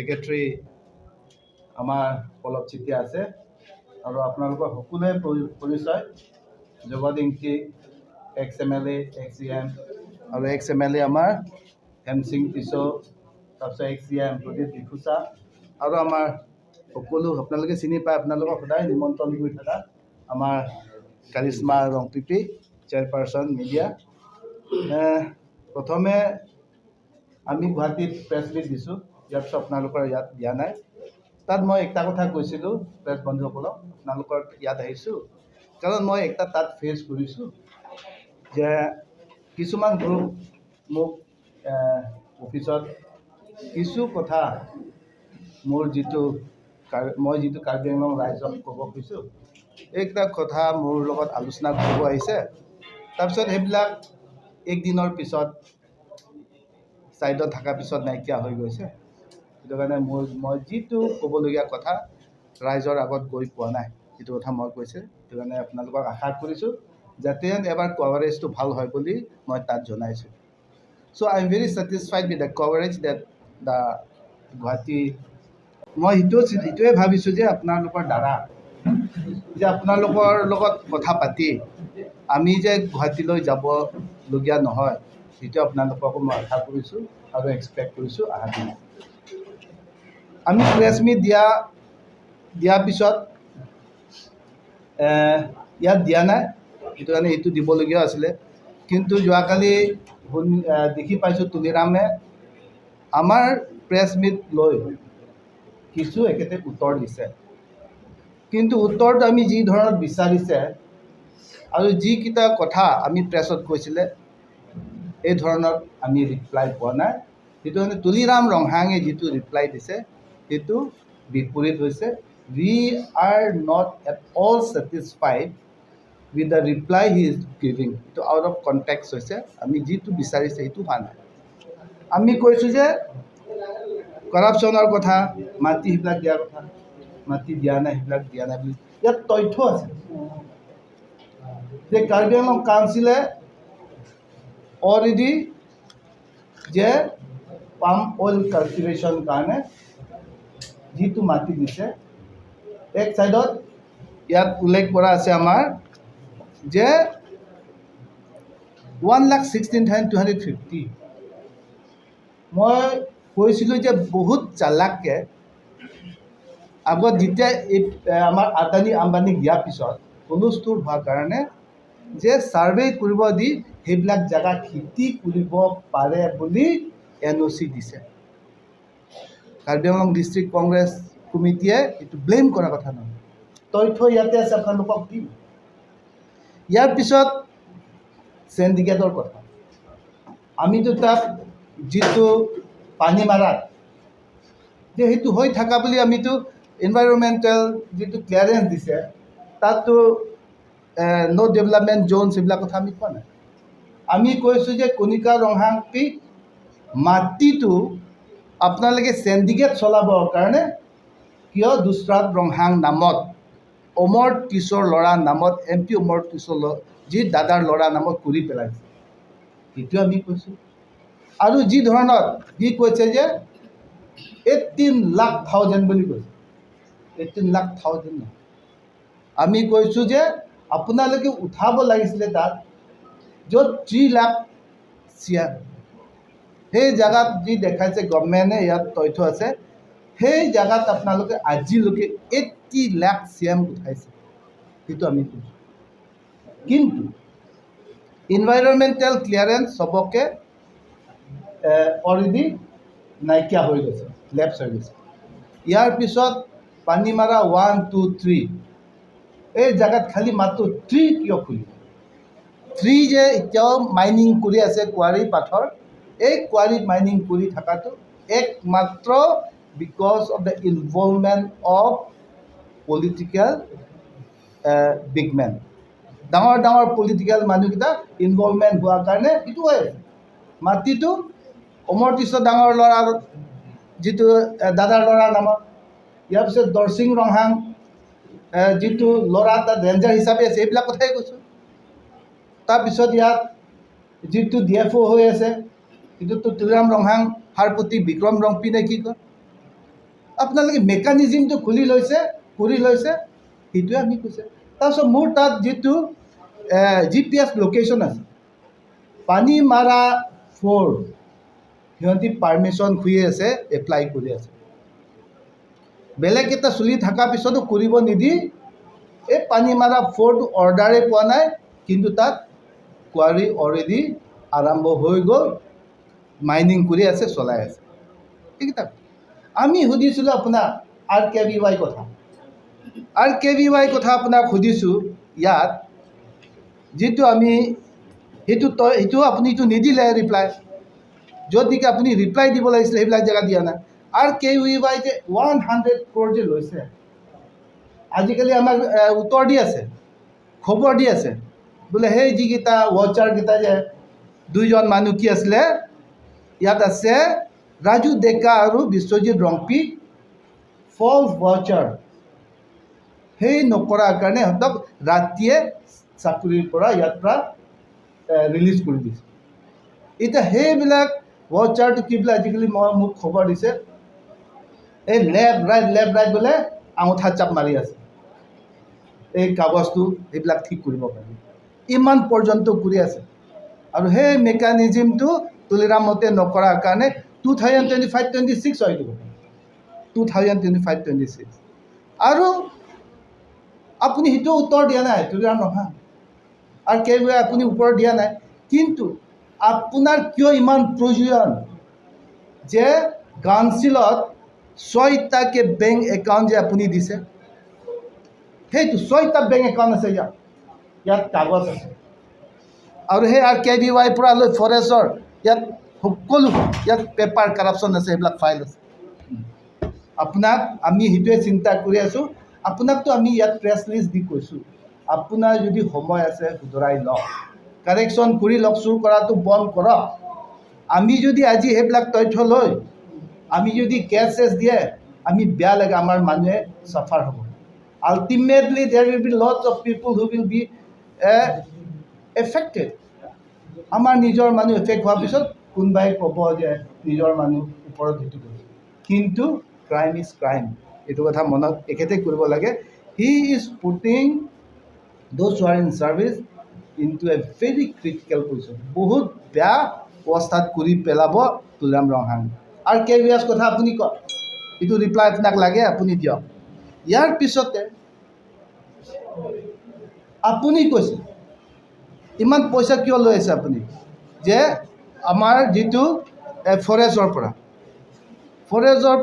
Secretary আমাৰ পলৱ চেতিয়া আছে আৰু আপোনালোকৰ সকলোৱে পৰিচয় Jagat Ingti, ex MLA, ex E M আৰু এক্স এমএলএ আমাৰ হেমসিং টিছ', তাৰপিছত ex E M Pradip Dikhosa আৰু আমাৰ সকলো আপোনালোকে চিনি পায়, আপোনালোকক সদায় নিমন্ত্ৰণ কৰি থকা আমাৰ কাৰিশ্মা ৰংপিপি, চেয়াৰপাৰ্চন মিডিয়া। প্ৰথমে আমি গুৱাহাটীত প্ৰেছ মিট দিছোঁ, ইয়াৰ পিছত আপোনালোকৰ ইয়াত দিয়া নাই। তাত মই একটা কথা কৈছিলোঁ প্ৰেছ বন্ধুসকলক, আপোনালোকৰ ইয়াত আহিছোঁ কাৰণ মই একটা তাত ফেচ কৰিছোঁ যে কিছুমান গ্ৰুপ মোক অফিচত কিছু কথা মোৰ যিটো মই যিটো কাৰ্বি আংলং ৰাইজক ক'ব খুজিছোঁ, এইকেইটা কথা মোৰ লগত আলোচনা কৰিব আহিছে। তাৰপিছত সেইবিলাক একদিনৰ পিছত ছাইডত থকাৰ পিছত নাইকিয়া হৈ গৈছে। সেইটো কাৰণে মই যিটো ক'বলগীয়া কথা ৰাইজৰ আগত গৈ পোৱা নাই, যিটো কথা মই কৈছে। সেইটো কাৰণে আপোনালোকক আশা কৰিছোঁ যাতে এবাৰ কভাৰেজটো ভাল হয় বুলি মই তাত জনাইছোঁ। So I am very satisfied with the coverage that the Guwahati. মই সেইটোৱে ভাবিছোঁ যে আপোনালোকৰ দ্বাৰা যে আপোনালোকৰ লগত কথা পাতি আমি যে গুৱাহাটীলৈ যাবলগীয়া নহয়, সেইটো আপোনালোককো মই আশা কৰিছোঁ আৰু এক্সপেক্ট কৰিছোঁ। অহা দিনত আমি প্ৰেছ মিট দিয়াৰ পিছত ইয়াত দিয়া নাই, সেইটো কাৰণে এইটো দিবলগীয়া আছিলে। কিন্তু যোৱাকালি দেখি পাইছোঁ তুলিৰামে আমাৰ প্ৰেছ মিট লৈ কিছু এখেতে উত্তৰ দিছে। কিন্তু উত্তৰটো আমি যি ধৰণত বিচাৰিছে আৰু যিকেইটা কথা আমি প্ৰেছত কৈছিলে, এই ধৰণত আমি ৰিপ্লাই পোৱা নাই। সেইটো কাৰণে তুলিৰাম ৰংহাঙে যিটো ৰিপ্লাই দিছে, সেইটো বিপৰীত হৈছে। We are not at all satisfied with the reply he is giving. এইটো আউট অফ কণ্টেক্সট হৈছে। আমি যিটো বিচাৰিছে, সেইটো হোৱা নাই। আমি কৈছোঁ যে কৰাপশ্যনৰ কথা, মাটি সেইবিলাক দিয়াৰ কথা, মাটি দিয়া নাই, সেইবিলাক দিয়া নাই বুলি ইয়াত তথ্য আছে যে কাৰ্বি আংলং কাউন্সিলে অলৰেডি যে পাম অইল কাল্টিভেশ্যন কাৰণে যিটো মাটি দিছে, এক ছাইডত ইয়াত উল্লেখ কৰা আছে আমাৰ যে 1,16,250। মই কৈছিলোঁ যে বহুত চালাককৈ আগত যেতিয়া এই আমাৰ আদানী আম্বানীক দিয়াৰ পিছত হুলস্থুল হোৱাৰ কাৰণে যে ছাৰ্ভে কৰিব দি সেইবিলাক জেগা খেতি কৰিব পাৰে বুলি এনঅ'চি দিছে। কাৰ্বি আংলং ডিষ্ট্ৰিক্ট কংগ্ৰেছ কমিটিয়ে এইটো ব্লেম কৰা কথা নহয়, তথ্য ইয়াতে আছে, আপোনালোকক দিম। ইয়াৰ পিছত চেণ্ডিকেটৰ কথা, আমিতো তাত যিটো পানী মাৰাত যে সেইটো হৈ থকা বুলি আমিতো এনভাইৰমেণ্টেল যিটো ক্লিয়াৰেঞ্চ দিছে, তাততো ন' ডেভেলপমেণ্ট জ'ন সেইবিলাক কথা আমি কোৱা নাই। আমি কৈছোঁ যে কণিকা ৰংহাংপি মাটিটো আপোনালোকে চেণ্ডিকেট চলাবৰ কাৰণে কিয় দুচৰাত ৰংহাং নামত, অমৰ টিছৰ ল'ৰা নামত, এম পি অমৰ টিছৰ যি দাদাৰ ল'ৰা নামত কৰি পেলাইছে, সেইটো আমি কৈছোঁ। আৰু যি ধৰণত সি কৈছে যে 18 লাখ থাউজেণ্ড বুলি কৈছে, 18 লাখ থাউজেণ্ড নহয়। আমি কৈছোঁ যে আপোনালোকে উঠাব লাগিছিলে তাত য'ত 3 লাখ চিয়াৰ সেই জেগাত যি দেখাইছে গভমেণ্টে, ইয়াত তথ্য আছে, সেই জেগাত আপোনালোকে আজিলৈকে 80 লাখ চিএম উঠাইছে, সেইটো আমি কৈছোঁ। কিন্তু ইনভাইৰমেণ্টেল ক্লিয়াৰেঞ্চ চবকে অলৰেডি নাইকিয়া হৈ গৈছে, লেপছ হৈ গৈছে। ইয়াৰ পিছত পানীমাৰা 1, 2, 3, এই জেগাত খালি মাত্ৰ 3 কিয় খুলিব? 3 যে এতিয়াও মাইনিং কৰি আছে কোৱাৰী পাথৰ, এই কোৱাৰী মাইনিং কৰি থকাটো একমাত্ৰ because of the involvement of political big man, ডাঙৰ ডাঙৰ পলিটিকেল মানুহকেইটা ইনভলভমেণ্ট হোৱাৰ কাৰণে এইটো হৈ আছে। মাটিটো অমৰ টিছৰ ডাঙৰ ল'ৰা যিটো দাদাৰ ল'ৰাৰ নামত, ইয়াৰ পিছত দৰচিং ৰংহাং যিটো ল'ৰা তাত ৰেঞ্জাৰ হিচাপে আছে, এইবিলাক কথাই কৈছোঁ। তাৰপিছত ইয়াত যিটো ডি এফ অ' হৈ আছে, সেইটোতো তুলিৰাম ৰংহাং হাৰপতি বিক্ৰম ৰংপি নে কি কয়। আপোনালোকে মেকানিজিমটো খুলি লৈছে, কৰি লৈছে, সেইটোৱে আমি কৈছে। তাৰপিছত মোৰ তাত যিটো জিপিএছ লোকেশ্যন আছে, পানীমাৰা 4, সিহঁতি পাৰ্মিশ্যন খুজি আছে, এপ্লাই কৰি আছে। বেলেগ এটা চলি থকাৰ পিছতো কৰিব নিদি এই পানীমাৰা 4টো অৰ্ডাৰে পোৱা নাই, কিন্তু তাত কোৱাৰী অলৰেডি আৰম্ভ হৈ গ'ল, মাইনিং কৰি আছে, চলাই আছে। এইকেইটা আমি সুধিছিলোঁ আপোনাক আৰকেভিৱাই কথা, আৰকেভিৱাই কথা আপোনাক সুধিছোঁ। ইয়াত যিটো আমি সেইটো তই সেইটো আপুনিতো নিদিলে ৰিপ্লাই, য'ত নেকি আপুনি ৰিপ্লাই দিব লাগিছিলে, সেইবিলাক জেগা দিয়া নাই। আৰকেভিৱাই যে 100 ক্ৰ'ৰ যে লৈছে, আজিকালি আমাক উত্তৰ দি আছে, খবৰ দি আছে বোলে সেই যিকেইটা ৱাচাৰকেইটা যে দুইজন মানুহ কি আছিলে, ইয়াত আছে ৰাজু ডেকা আৰু বিশ্বজিৎ ৰংপি, ফল্ছ ৱাচাৰ সেই নকৰাৰ কাৰণে সিহঁতক ৰাতিয়ে চাকৰিৰ পৰা ইয়াৰ পৰা ৰিলিজ কৰি দিছে। এতিয়া সেইবিলাক ৱাচাৰটো কি বোলে আজিকালি মই মোক খবৰ দিছে, এই লেফ্ট ৰাইট লেফ্ট ৰাইট বোলে আঙুঠা চাপ মাৰি আছে এই কাগজটো সেইবিলাক ঠিক কৰিবৰ কাৰণে, ইমান পৰ্যন্ত কৰি আছে। আৰু সেই মেকানিজিমটো তুলিৰাম মতে নকৰাৰ কাৰণে 2025-26 হয় এইটো, 2025-26। আৰু আপুনি সেইটো উত্তৰ দিয়া নাই তুলিৰাম নহয় আৰু কেইবাৰ আপুনি ওপৰত দিয়া নাই। কিন্তু আপোনাৰ কিয় ইমান প্ৰয়োজন যে কাউন্সিলত ছয়টাকে বেংক একাউণ্ট যে আপুনি দিছে? সেইটো ছয়টা বেংক একাউণ্ট আছে ইয়াত, ইয়াত কাগজ আছে। আৰু সেই আৰকেভিৱাইৰ পৰা লৈ ফৰেষ্টৰ ইয়াত সকলো ইয়াত পেপাৰ কাৰাপশ্যন আছে, এইবিলাক ফাইল আছে। আপোনাক আমি সেইটোৱে চিন্তা কৰি আছোঁ। আপোনাকতো আমি ইয়াত প্ৰেছ ৰিলিজ দি কৈছোঁ, আপোনাৰ যদি সময় আছে শুধৰাই লওক, কাৰেকশ্যন কৰি লওক, চুৰ কৰাটো বন্ধ কৰক। আমি যদি আজি সেইবিলাক তথ্য লৈ আমি যদি কেছ চেছ দিয়ে, আমি বেয়া লাগে, আমাৰ মানুহে চাফাৰ হ'ব। Ultimately there will be lots of people who will be affected. আমাৰ নিজৰ মানুহ এফেক্ট হোৱাৰ পিছত কোনোবাই ক'ব যে নিজৰ মানুহ ওপৰত সেইটো কৰিছে। কিন্তু crime is crime, এইটো কথা মনত এখেতে কৰিব লাগে। He is putting those who are in service into a very critical position. বহুত বেয়া অৱস্থাত কৰি পেলাব তুলিৰাম ৰংহাং। আৰু কেভিএছ কথা আপুনি কওক, এইটো ৰিপ্লাই আপোনাক লাগে, আপুনি দিয়ক। ইয়াৰ পিছতে আপুনি কৈছে ইমান পইচা কিয় লৈ আছে আপুনি যে আমাৰ যিটো ফৰেষ্টৰ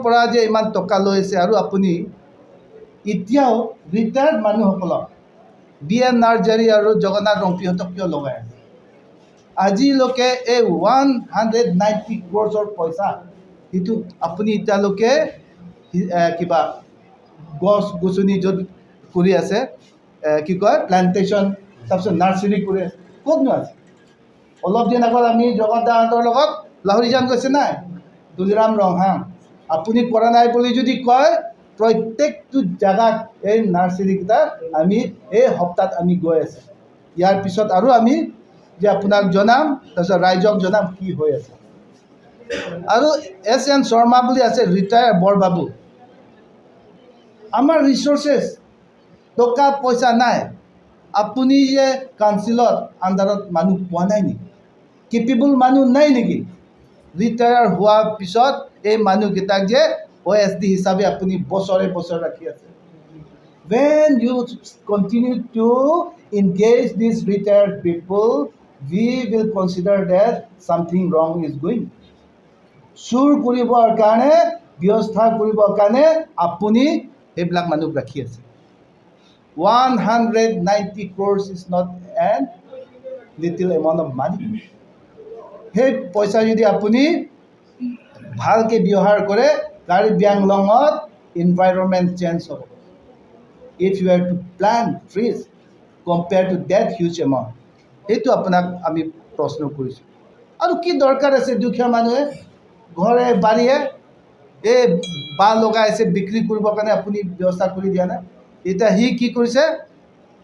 পৰা যে ইমান টকা লৈ আছে, আৰু আপুনি এতিয়াও ৰিটায়াৰ্ড মানুহসকলক বি এন নাৰ্জাৰী আৰু জগন্নাথ ৰংপিহঁতক কিয় লগাই আছে? আজিলৈকে এই 190 ক্ৰ'ৰ্ছৰ পইচা সেইটো আপুনি এতিয়ালৈকে কিবা গছ গছনি য'ত কৰি আছে, কি কয়, প্লেণ্টেশ্যন, তাৰপিছত নাৰ্চাৰী কৰি আছে, ক'তনো আছে? অলপ দিন আগত আমি জগন্নাথদাহঁতৰ লগত লাহৰিজান গৈছে নাই তুলিৰাম ৰংহাং? আপুনি কৰা নাই বুলি যদি কয়, প্ৰত্যেকটো জেগাত এই নাৰ্চাৰীকেইটা আমি এই সপ্তাহত আমি গৈ আছোঁ। ইয়াৰ পিছত আৰু আমি যে আপোনাক জনাম, তাৰপিছত ৰাইজক জনাম কি হৈ আছে। আৰু এছ এন শৰ্মা বুলি আছে ৰিটায়াৰ বৰবাবু, আমাৰ ৰিচৰ্চেছ টকা পইচা নাই, আপুনি যে কাউন্সিলত আণ্ডাৰত মানুহ পোৱা নাই নেকি? কেপেবল মানুহ নাই নেকি? ৰিটায়াৰ হোৱাৰ পিছত এই মানুহকেইটাক যে অ'এছডি হিচাপে আপুনি বছৰে বছৰে ৰাখি আছে। When you continue to engage these retired people, we will consider that something wrong is going. চুৰ কৰিবৰ কাৰণে, ব্যৱস্থা কৰিবৰ কাৰণে আপুনি সেইবিলাক মানুহক ৰাখি আছে। 190 crores is not an little amount of money. সেই পইচা যদি আপুনি ভালকৈ ব্যৱহাৰ কৰে, কাৰ্বি আংলঙত ইনভাইৰনমেণ্ট চেঞ্জ হ'ব। If you are to plant trees compare to that huge amount, সেইটো আপোনাক আমি প্ৰশ্ন কৰিছোঁ। আৰু কি দৰকাৰ আছে দুখীয়া মানুহে ঘৰে বাৰীয়ে এই বাঁহ লগাই আছে, বিক্ৰী কৰিবৰ কাৰণে আপুনি ব্যৱস্থা কৰি দিয়া নাই। এতিয়া সি কি কৰিছে?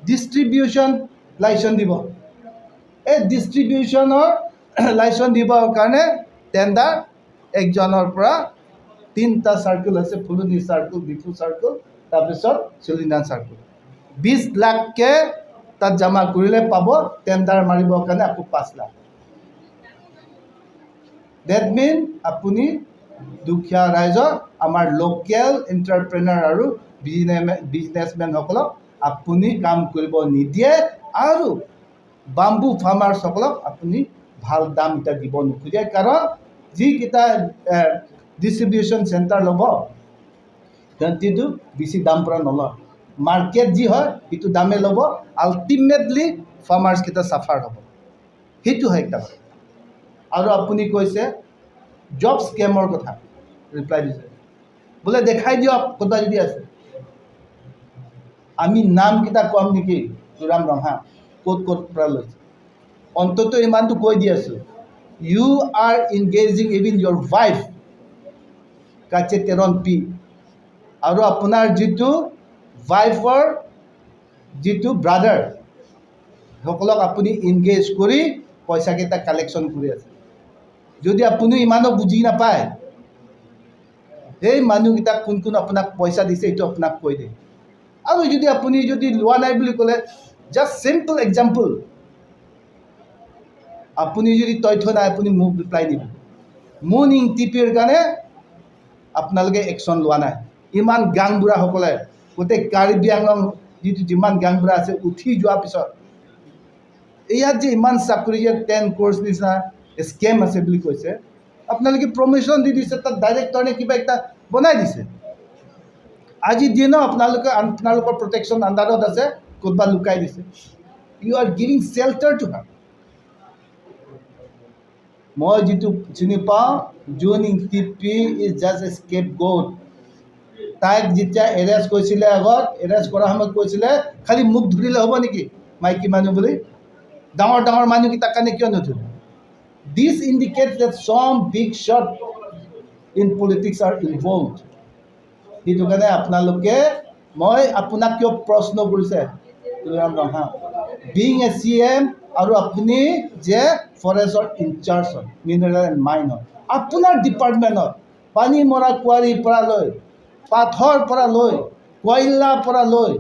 ডিষ্ট্ৰিবিউশ্যন লাইচেঞ্চ দিব। এই ডিষ্ট্ৰিবিউশ্যনৰ লাইচেঞ্চ দিবৰ কাৰণে টেণ্ডাৰ একজনৰ পৰা তিনিটা চাৰ্কুল আছে, ফুলনি চাৰ্কুল, ডিফু চাৰ্কুল, তাৰপিছত চিলিণ্ডাৰ চাৰ্কুল। 20 লাখকৈ তাত জমা কৰিলে পাব, টেণ্ডাৰ মাৰিবৰ কাৰণে আকৌ 5 লাখ। That mean আপুনি দুখীয়া ৰাইজক, আমাৰ লোকেল এণ্টাৰপ্ৰেনাৰ আৰু বিজনেছমেনসকলক আপুনি কাম কৰিব নিদিয়ে আৰু বাম্বু ফাৰ্মাৰ্ছসকলক আপুনি ভাল দাম এতিয়া দিব নোখোজে। কাৰণ যিকেইটা ডিষ্ট্ৰিবিউশ্যন চেণ্টাৰ ল'ব, সিহঁতিতো বেছি দাম পৰা নলয়। মাৰ্কেট যি হয়, সেইটো দামে ল'ব। আল্টিমেটলি ফাৰ্মাৰ্ছকেইটা চাফাৰ হ'ব। সেইটো হয় একটা কথা। আৰু আপুনি কৈছে জব স্কেমৰ কথা, ৰিপ্লাই দিছে বোলে দেখাই দিয়ক ক'ৰবাত যদি আছে। আমি নামকেইটা ক'ম নেকি? তুলিৰাম ৰংহাং ক'ত ক'ত পৰা লৈছে, অন্ততঃ ইমানটো কৈ দি আছোঁ। You are engaging even your wife কাচে তেৰণ পি আৰু আপোনাৰ যিটো ৱাইফৰ যিটো ব্ৰাদাৰ, সকলক আপুনি ইনগেজ কৰি পইচাকেইটা কালেকশ্যন কৰি আছে। যদি আপুনি ইমানো বুজি নাপায়, সেই মানুহকেইটাক কোন কোন আপোনাক পইচা দিছে, এইটো আপোনাক কৈ দিয়ে। আৰু যদি আপুনি যদি লোৱা নাই বুলি ক'লে, জাষ্ট চিম্পল এক্সাম্পল, আপুনি যদি তথ্য নাই, আপুনি মোক ৰিপ্লাই নিদিব। মুন ইংটিপিৰ কাৰণে আপোনালোকে একশ্যন লোৱা নাই। ইমান গাংবুঢ়াসকলে, গোটেই কাৰ্বি আংলং যিটো যিমান গাংবুঢ়া আছে, উঠি যোৱাৰ পিছত ইয়াত যে ইমান চাকৰি যে 10 ক্ৰ'ৰ্ছ নিচিনা স্কেম আছে বুলি কৈছে, আপোনালোকে প্ৰমোশ্যন দি দিছে, তাত ডাইৰেক্টৰে কিবা এটা বনাই দিছে। আজিৰ দিনো আপোনালোকে আপোনালোকৰ প্ৰটেকশ্যন আণ্ডাৰত আছে, ক'ৰবাত লুকাই দিছে। You are giving shelter to her. মই যিটো চিনি পাওঁ, June Ingtipi is just a scapegoat. তাইক যেতিয়া এৰেষ্ট কৰিছিলে, আগত এৰেষ্ট কৰাৰ সময়ত কৈছিলে, খালি মোক ধৰিলে হ'ব নেকি মাইকী মানুহ বুলি? ডাঙৰ ডাঙৰ মানুহকেইটাৰ কাৰণে কিয় নধৰিলে? This indicate that some big shot in politics are involved. সেইটো কাৰণে আপোনালোকে, মই আপোনাক কিয় প্ৰশ্ন কৰিছে Tuliram Ronghang, being a C M আৰু আপুনি যে ফৰেষ্টৰ ইনচাৰ্জ হয়, মিনাৰেল এণ্ড মাইন হয়, আপোনাৰ ডিপাৰ্টমেণ্টত পানী মৰা কুঁৱাৰীৰ পৰা লৈ, পাথৰ পৰা লৈ, কয়লাৰ পৰা লৈ,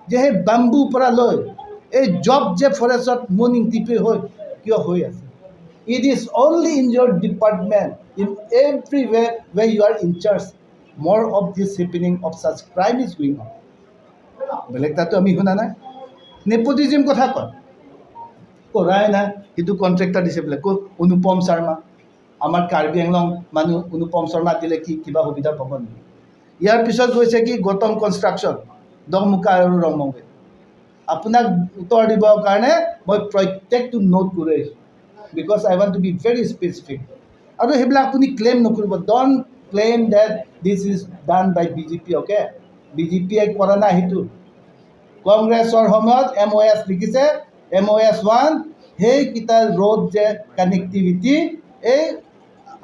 যে সেই বাম্বুৰ পৰা লৈ, এই জব যে ফৰেষ্টত মুন ইংটিপি হৈ কিয় হৈ আছে? It is only in your department, in every way where you are in charge, more of this happening of such crime is going on. বেলেগ তাতো আমি শুনা নাই। নেপটিজিম কথা কয়, কৰাই নাই। সেইটো কণ্ট্ৰেক্টাৰ দিছে বোলে ক'ত? অনুপম শৰ্মা। আমাৰ কাৰ্বি আংলং মানুহ অনুপম শৰ্মা দিলে কি কিবা সুবিধা পাব নেকি? ইয়াৰ পিছত কৈছে কি গৌতম কনষ্ট্ৰাকশ্যন, দকমুকা আৰু ৰংমংগে। আপোনাক উত্তৰ দিবৰ কাৰণে মই প্ৰত্যেকটো নোট কৰি আহিছোঁ, because I want to be very specific. আৰু সেইবিলাক আপুনি ক্লেইম নকৰিব। Don't claim that this is done by BJP, okay? বিজেপিয়ে কৰা নাই সেইটো। কংগ্ৰেছৰ সময়ত এম অ' এছ লিখিছে, এম অ' এছ 1, সেইকেইটা ৰোড যে কানেক্টিভিটি, এই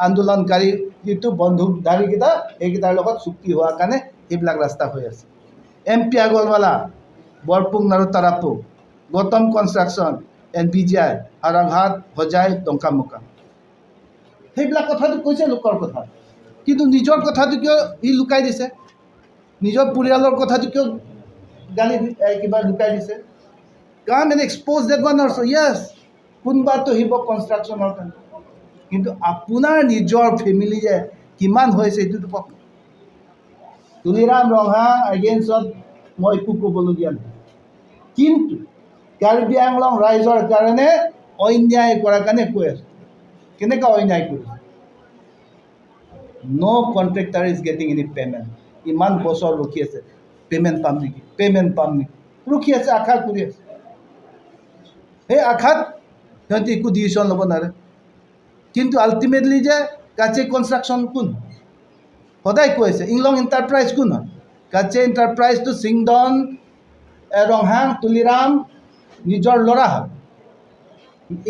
আন্দোলনকাৰী যিটো বন্ধুকধাৰীকেইটা, সেইকেইটাৰ লগত চুক্তি হোৱাৰ কাৰণে সেইবিলাক ৰাস্তা হৈ আছে। এম পি আগৰৱালা, বৰপুং আৰু Tarapung, Gautam construction and B G I, Haraghat, Hojai, Dongkamukam. সেইবিলাক কথাটো কৈছে লোকৰ কথা, কিন্তু নিজৰ কথাটো কিয় ই লুকাই দিছে? নিজৰ পৰিয়ালৰ কথাটো কিয় গালি কিবা লুকাই দিছে? Come and expose that one also. Yes, কোনোবাটো আহিব কনষ্ট্ৰাকশ্যনৰ কাৰণে, কিন্তু আপোনাৰ নিজৰ ফেমিলি যে কিমান হৈছে, এইটোতো কওক। তুলিৰাম ৰংহাং এগেইনষ্টত মই একো ক'বলগীয়া নাই, কিন্তু কাৰ্বি আংলং ৰাইজৰ কাৰণে অন্যায় কৰাৰ কাৰণে কৈ আছোঁ। কেনেকুৱা অন্যায় কৰিছে? No contractor is getting any payment. ইমান বছৰ ৰখি আছে, পে'মেণ্ট পাম নেকি, পে'মেণ্ট পাম নেকি, ৰখি আছে, আশা কৰি আছে। সেই আশাত সিহঁতে একো ডিচিশ্যন ল'ব নোৱাৰে। কিন্তু আল্টিমেটলি যে কাচে কনষ্ট্ৰাকশ্যন কোন, সদায় কৈ আছে। ইংলং এণ্টাৰপ্ৰাইজ কোন হয়? কাচে এণ্টাৰপ্ৰাইজটো চিংডন ৰংহাং তুলিৰাম নিজৰ ল'ৰা হয়।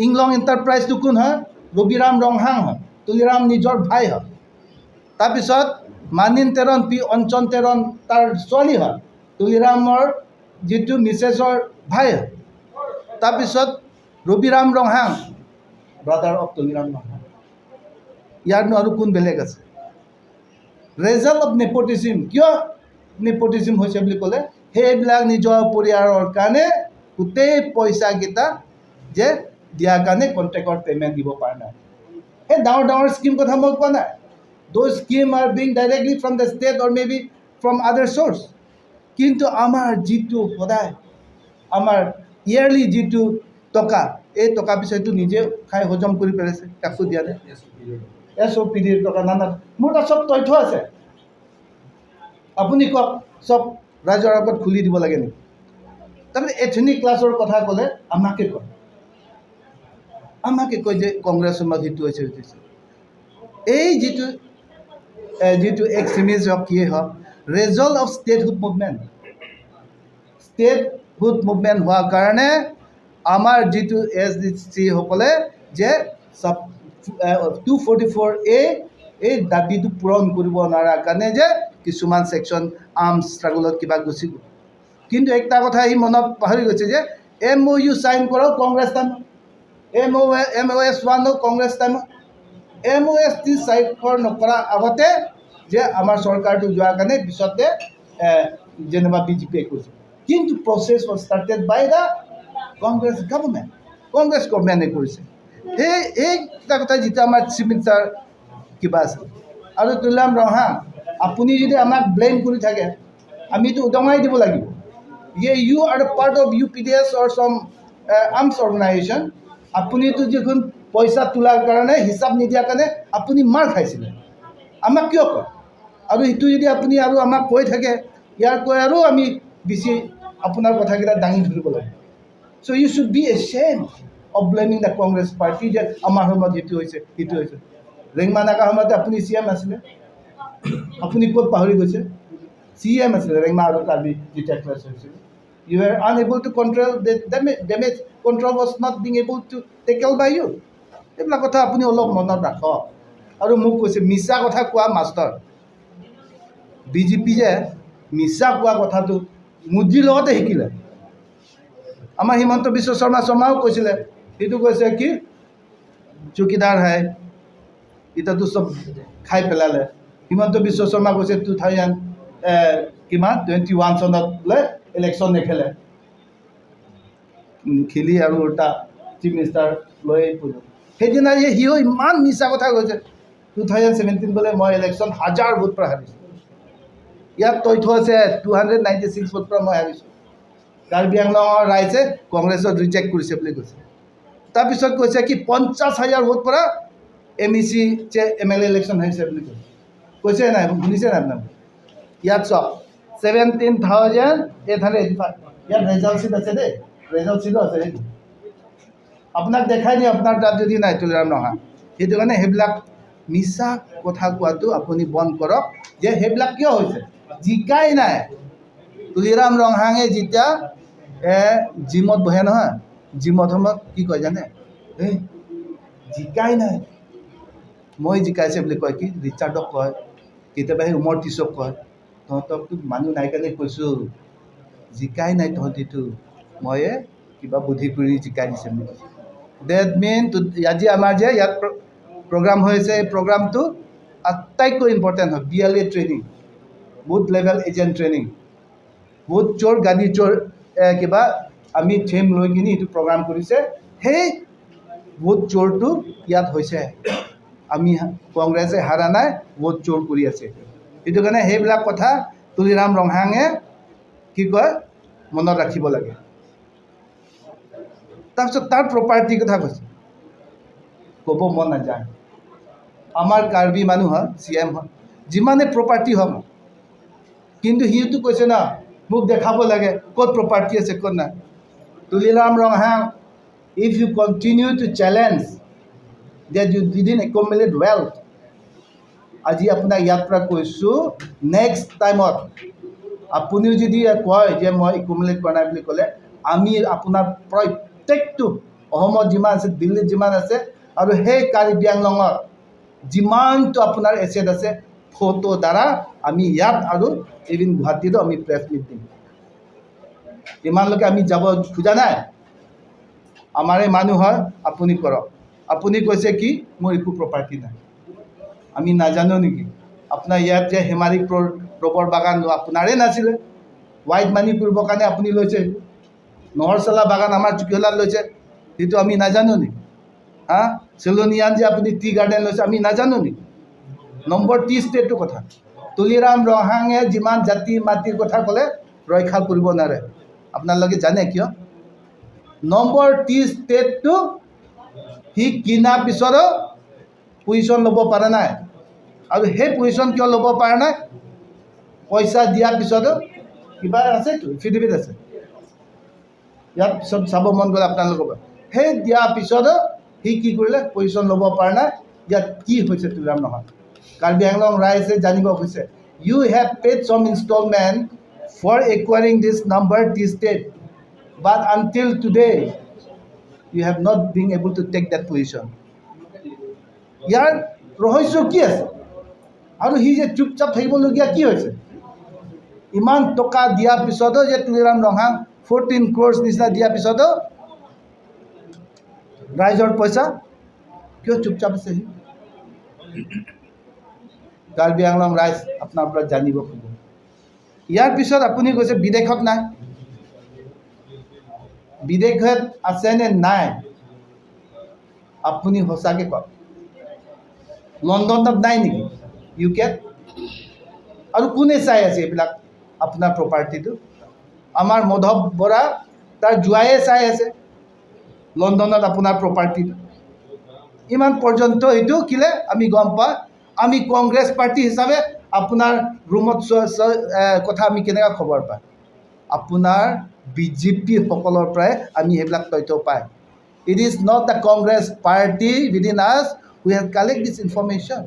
ইংলং এণ্টাৰপ্ৰাইজটো কোন হয়? ৰবিৰাম ৰংহাং হয়, তুলিৰাম নিজৰ ভাই হয়। তাৰপিছত মানিন তেৰণ পি, অঞ্চন তেৰণ তাৰ ছোৱালী হয়, তুলিৰামৰ যিটো মিছেছৰ ভাই হয়। তাৰপিছত ৰবিৰাম ৰংহাং, ব্ৰাদাৰ অফ তুলিৰাম ৰংহাং। ইয়াৰনো আৰু কোন বেলেগ আছে? Result of nepotism. কিয় নেপটিজিম হৈছে বুলি ক'লে, সেইবিলাক নিজৰ পৰিয়ালৰ কাৰণে গোটেই পইচাকেইটা যে দিয়াৰ কাৰণে কণ্ট্ৰেক্টৰ পে'মেণ্ট দিব পৰা নাই। সেই ডাঙৰ ডাঙৰ স্কিম কথা মই কোৱা নাই। Those scheme are being directly from the state or maybe from other source. কিন্তু আমাৰ যিটো সদায় আমাৰ ইয়েৰলি যিটো টকা, এই টকা পইচাটো নিজে খাই হজম কৰি পেলাইছে, কাকো দিয়া নাই। এছঅ'পিডিৰ টকা, নানা, মোৰ তাত চব তথ্য আছে। আপুনি কওক, চব ৰাইজৰ আগত খুলি দিব লাগে নেকি? তাৰমানে এথনিক ক্লাছৰ কথা ক'লে আমাকে কয়, আমাকে কয় যে কংগ্ৰেছ সময়ত সেইটো হৈছে, সেইটো হৈছে। এই যিটো এক্সট্ৰিমিষ্ট হওক, কিয়ে হওক, result of statehood movement. Statehood movement হোৱাৰ কাৰণে আমাৰ যিটো এছ ডি চিসকলে যে চাব 244A এই দাবীটো পূৰণ কৰিব নোৱাৰাৰ কাৰণে যে কিছুমান ছেকশ্যন আৰ্ম ষ্ট্ৰাগলত কিবা গুচি গ'ল। কিন্তু একটা কথা সি মনত পাহৰি গৈছে যে এমঅ'ইউ চাইন কৰাও কংগ্ৰেছ টাইমত, এমঅ'এছ ওৱানো কংগ্ৰেছ টাইমত। এমঅ'এছ টি স্বাক্ষৰ নকৰাৰ আগতে যে আমাৰ চৰকাৰটো যোৱাৰ কাৰণে পিছতে যেনিবা বিজেপিয়ে কৰিছে, কিন্তু process was started by the Congress government. Congress গভমেণ্টে কৰিছে। সেই এইকেইটা কথা যেতিয়া আমাৰ চিফ মিনিষ্টাৰ কিবা আছিল। আৰু তুলিৰাম ৰংহাং, আপুনি যদি আমাক ব্লেম কৰি থাকে, আমিতো উদঙাই দিব লাগিব যে you are the part of UPDS or some arms organization. আপুনিতো যিখন পইচা তোলাৰ কাৰণে হিচাপ নিদিয়াৰ কাৰণে আপুনি মাৰ খাইছিলে, আমাক কিয় কয়? আৰু সেইটো যদি আপুনি আৰু আমাক কৈ থাকে, ইয়াৰ কৈ আৰু আমি বেছি আপোনাৰ কথাকেইটা দাঙি ধৰিব লাগিব। So you should be ashamed of blaming the Congress party যে আমাৰ সময়ত সেইটো হৈছে, সেইটো হৈছে। ৰেংমা নাগা সময়তে আপুনি চি এম আছিলে, আপুনি ক'ত পাহৰি গৈছে? চি এম আছিলে ৰেংমা আৰু কাৰ্বি যেতিয়া ক্লাছ হৈছিলে। You are unable to control, damage control was not being able to tackle by you. এইবিলাক কথা আপুনি অলপ মনত ৰাখক। আৰু মোক কৈছে মিছা কথা কোৱা মাষ্টৰ। বিজেপি যে মিছা কোৱা কথাটো মোদীৰ লগতে শিকিলে। আমাৰ হিমন্ত বিশ্ব শৰ্মাও কৈছিলে, সেইটো কৈছে কি চকীদাৰ হাই, এতিয়াতো চব খাই পেলালে। হিমন্ত বিশ্ব শৰ্মা কৈছে 2000 কিমান 21 চনত বোলে ইলেকশ্যন নেখেলে। খেলি আৰু উল্টা চিফ মিনিষ্টাৰ লৈ পৰিল। সেইদিনা যে সিও ইমান মিছা কথা কৈছে, 2017 বোলে মই ইলেকশ্যন হাজাৰ ভোট পৰা হাৰিছোঁ। ইয়াত তথ্য আছে, 296 ভোট পৰা মই হাৰিছোঁ। কাৰ্বি আংলঙৰ ৰাইজে কংগ্ৰেছত ৰিজেক্ট কৰিছে বুলি কৈছে। তাৰপিছত কৈছে কি 50,000 ভোট পৰা এমইচি যে এমএলএ ইলেকশ্যন হৈছে বুলি কৈছে। কৈছে নাই? শুনিছে নাই আপোনালোকে? ইয়াত চাওক, 17,885। ইয়াত ৰেজাল্ট চিট আছে দেই, ৰেজাল্ট চিটো আছে। সেইটো আপোনাক দেখাই দিওঁ, আপোনাৰ তাত যদি নাই তুলিৰাম নহয়। সেইটো কাৰণে সেইবিলাক মিছা কথা কোৱাটো আপুনি বন্ধ কৰক যে সেইবিলাক কিয় হৈছে। জিকাই নাই। তুলিৰাম ৰংহাঙে যেতিয়া জিমত বহে নহয়, জিমত সময়ত কি কয় জানে? এই জিকাই নাই, মই জিকাইছে বুলি কয়। কি ৰিচাৰ্ডক কয়, কেতিয়াবা সেই উমৰ টিচক কয়, তহঁতকতো মানুহ নাই কাৰণে কৈছোঁ, জিকাই নাই তহঁতিতো, ময়ে কিবা বুদ্ধি কৰি জিকাই দিছে বুলি কৈছে। That mean আজি আমাৰ যে ইয়াত প্ৰগ্ৰাম হৈ আছে, এই প্ৰগ্ৰামটো আটাইতকৈ ইম্পৰ্টেণ্ট হয়। BLA training, booth level agent training, vote চোৰ গাদী চোৰ, কিবা আমি থিম লৈ কিনি এইটো প্ৰগ্ৰাম কৰিছে। সেই ভোট চোৰটো ইয়াত হৈছে। আমি কংগ্ৰেছে হাৰা নাই, ভোট চোৰ কৰি আছে। সেইটো কাৰণে সেইবিলাক কথা তুলিৰাম ৰংহাঙে কি কয় মনত ৰাখিব লাগে। তাৰপিছত তাৰ প্ৰপাৰ্টিৰ কথা কৈছে, ক'ব মন নাযায়। আমাৰ কাৰ্বি মানুহ হয়, চি এম হয়, যিমানে প্ৰপাৰ্টি হওক, কিন্তু সিটো কৈছে ন, মোক দেখাব লাগে ক'ত প্ৰপাৰ্টি আছে, ক'ত নাই। Tuliram Ronghang, if you continue to challenge that you didn't accumulate wealth, আজি আপোনাক ইয়াৰ পৰা কৈছোঁ, নেক্সট টাইমত আপুনিও যদি কয় যে মই একুমুলেট কৰা নাই বুলি ক'লে, আমি আপোনাৰ প্ৰত্যেকটো অসমত যিমান আছে, দিল্লীত যিমান আছে আৰু সেই কাৰ্বি আংলঙত যিমানটো আপোনাৰ এছেট আছে, ফটো দ্বাৰা আমি ইয়াত আৰু ইভিন গুৱাহাটীতো আমি প্ৰেছ মিট দিম। ইমানলৈকে আমি যাব খোজা নাই। আমাৰে মানুহ হয়, আপুনি কৰক। আপুনি কৈছে কি মোৰ একো প্ৰপাৰ্টি নাই, আমি নাজানো নেকি? আপোনাৰ ইয়াত যে হেমাৰী ৰবৰ বাগান আপোনাৰে নাছিলে, হোৱাইট মানি কৰিবৰ কাৰণে আপুনি লৈছে। নহৰচলা বাগান আমাৰ চুকিহলাত লৈছে, সেইটো আমি নাজানো নেকি? হা, চেলনিয়ান যে আপুনি টি গাৰ্ডেন লৈছে, আমি নাজানো নেকি? নম্বৰ টি ষ্টেটটোৰ কথা তুলিৰাম ৰংহাঙে যিমান জাতি মাটিৰ কথা ক'লে ৰক্ষা কৰিব নোৱাৰে। আপোনালোকে জানে কিয়? নম্বৰ টি ষ্টেটটো সি কিনাৰ পিছতো পজিশ্যন ল'ব পৰা নাই। আৰু সেই পজিশ্যন কিয় ল'ব পৰা নাই? পইচা দিয়াৰ পিছতো কিবা আছেতো, এফিডেভিট আছে ইয়াত, পিছত চাব মন গ'লে আপোনালোকৰ। সেই দিয়াৰ পিছতো সি কি কৰিলে? পজিশ্যন ল'ব পৰা নাই। ইয়াত কি হৈছে তুলিৰাম নহয়, কাৰ্বি আংলং ৰাইজে জানিব হৈছে। You have paid some installment for acquiring this number tea estate, but until today you have not been able to take that position. ইয়াৰ ৰহস্য কি আছে? আৰু সি যে চুপচাপ থাকিবলগীয়া কি হৈছে? ইমান টকা দিয়াৰ পিছতো যে তুলিৰাম ৰংহাং 14 ক্ৰ'ৰ্ছ নিচিনা দিয়াৰ পিছতো ৰাইজৰ পইচা কিয় চুপচাপ আছে সি? কাৰ্বি আংলং ৰাইজ আপোনাৰ পৰা জানিব খোজে। ইয়াৰ পিছত আপুনি কৈছে বিদেশত নাই। বিদেশত আছে নে নাই আপুনি সঁচাকৈ কওক। লণ্ডনত নাই নেকি? ইউ কেত? আৰু কোনে চাই আছে এইবিলাক আপোনাৰ প্ৰপাৰ্টিটো? আমাৰ মাধৱ বৰা, তাৰ জোৱায়ে চাই আছে লণ্ডনত আপোনাৰ প্ৰপাৰ্টিটো। ইমান পৰ্যন্ত এইটো কিলে আমি গম পাওঁ। আমি কংগ্ৰেছ পাৰ্টি হিচাপে আপোনাৰ ৰুমত কথা আমি কেনেকুৱা খবৰ পাওঁ? আপোনাৰ বিজেপিসকলৰ পৰাই আমি সেইবিলাক তথ্য পায়। It is not the Congress party within us we have collect this information.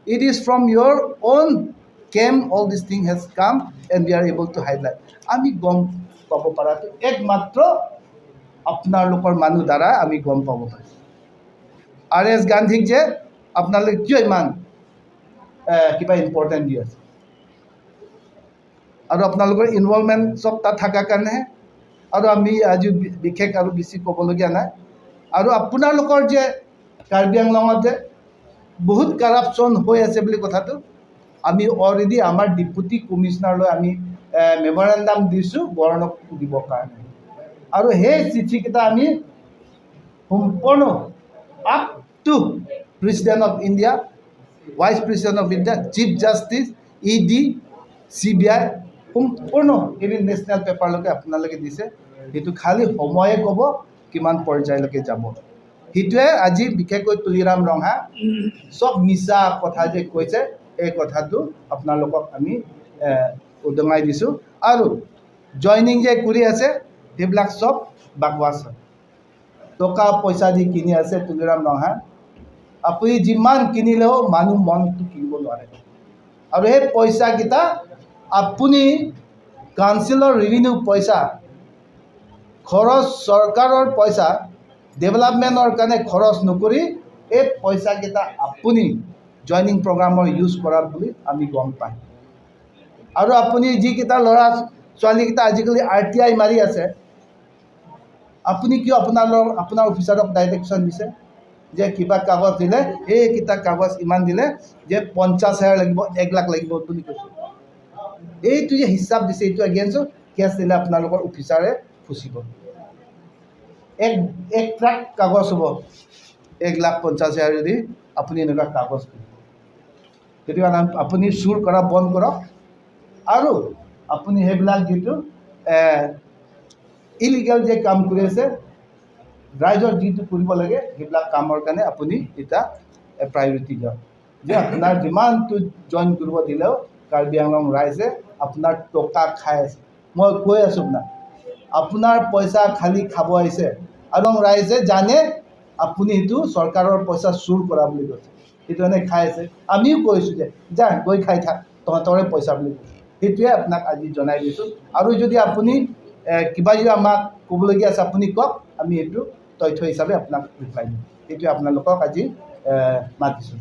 It is from your own camp all this thing has come and we are able to highlight. আমি গম পাব পৰাটো একমাত্ৰ আপোনালোকৰ মানুহ দ্বাৰা আমি গম পাব পাৰিছোঁ। আৰ এছ গান্ধীক যে আপোনালোকে কিয় ইমান কিবা ইম্পৰ্টেণ্ট দি আছে? আৰু আপোনালোকৰ ইনভলভমেণ্ট চব তাত থকাৰ কাৰণেহে। আৰু আমি আজি বিশেষ আৰু বেছি ক'বলগীয়া নাই। আৰু আপোনালোকৰ যে কাৰ্বি আংলঙত যে বহুত কাৰাপশ্যন হৈ আছে বুলি কথাটো আমি অলৰেডি আমাৰ ডিপুটি কমিশ্যনাৰলৈ আমি মেমৰেণ্ডাম দিছোঁ গভৰ্ণৰক দিবৰ কাৰণে। আৰু সেই চিঠিকেইটা আমি সম্পূৰ্ণ up to President of India, Vice President of India, Chief Justice, ED, CBI, সম্পূৰ্ণ ইভিন নেশ্যনেল পেপাৰলৈকে আপোনালোকে দিছে। সেইটো খালী সময়ে ক'ব কিমান পৰ্যায়লৈকে যাব। সেইটোৱে আজি বিশেষকৈ তুলিৰাম ৰংহাং চব মিছা কথা যে কৈছে, এই কথাটো আপোনালোকক আমি উদঙাই দিছোঁ। আৰু জইনিং যে কৰি আছে, সেইবিলাক চব বাকৱাচ হয়। টকা পইচা দি কিনি আছে তুলিৰাম ৰংহাং। আপুনি যিমান কিনিলেও মানুহ মনটো কিনিব নোৱাৰে। আৰু সেই পইচাকেইটা আপুনি কাউন্সিলৰ ৰেভিনিউ পইচা খৰচ, চৰকাৰৰ পইচা ডেভেলপমেণ্টৰ কাৰণে খৰচ নকৰি এই পইচাকেইটা আপুনি জইনিং প্ৰগ্ৰামৰ ইউজ কৰা বুলি আমি গম পাওঁ। আৰু আপুনি যিকেইটা ল'ৰা ছোৱালীকেইটা আজিকালি আৰটিআই মাৰি আছে, আপুনি কিয় আপোনাৰ অফিচাৰক ডাইৰেকশ্যন দিছে যে কিবা কাগজ দিলে, এইকেইটা কাগজ ইমান দিলে যে 50,000 লাগিব, 1 লাখ লাগিব বুলি কৈছে? এইটো যে হিচাপ দিছে, এইটো এগেইনষ্টত কেছ দিলে আপোনালোকৰ অফিচাৰে ফুচিব। এক এক ট্ৰাক কাগজ হ'ব 1,50,000 যদি আপুনি এনেকুৱা কাগজ দিয়ে। সেইটো কাৰণে আপুনি চুৰ কৰা বন্ধ কৰক। আৰু আপুনি সেইবিলাক যিটো ইলিগেল যে কাম কৰি আছে, ৰাইজৰ যিটো কৰিব লাগে, সেইবিলাক কামৰ কাৰণে আপুনি এতিয়া প্ৰায়ৰিটি দিয়ক যে আপোনাৰ যিমানটো জইন কৰিব দিলেও কাৰ্বি আংলং ৰাইজে আপোনাৰ টকা খাই আছে। মই কৈ আছোঁ আপোনাক, আপোনাৰ পইচা খালী খাব আহিছে। আৰু ৰাইজে জানে আপুনি সেইটো চৰকাৰৰ পইচা চুৰ কৰা বুলি কৈছে, সেইটো কাৰণে খাই আছে। আমিও কৈছোঁ যে যা গৈ খাই থাক, তহঁতৰে পইচা বুলি কৈছোঁ। সেইটোৱে আপোনাক আজি জনাই দিছোঁ। আৰু যদি আপুনি কিবা যদি আমাক ক'বলগীয়া আছে, আপুনি কওক, আমি এইটো তথ্য হিচাপে আপোনাক ৰিপ্লাই দিম। সেইটোৱে আপোনালোকক আজি মাতিছোঁ।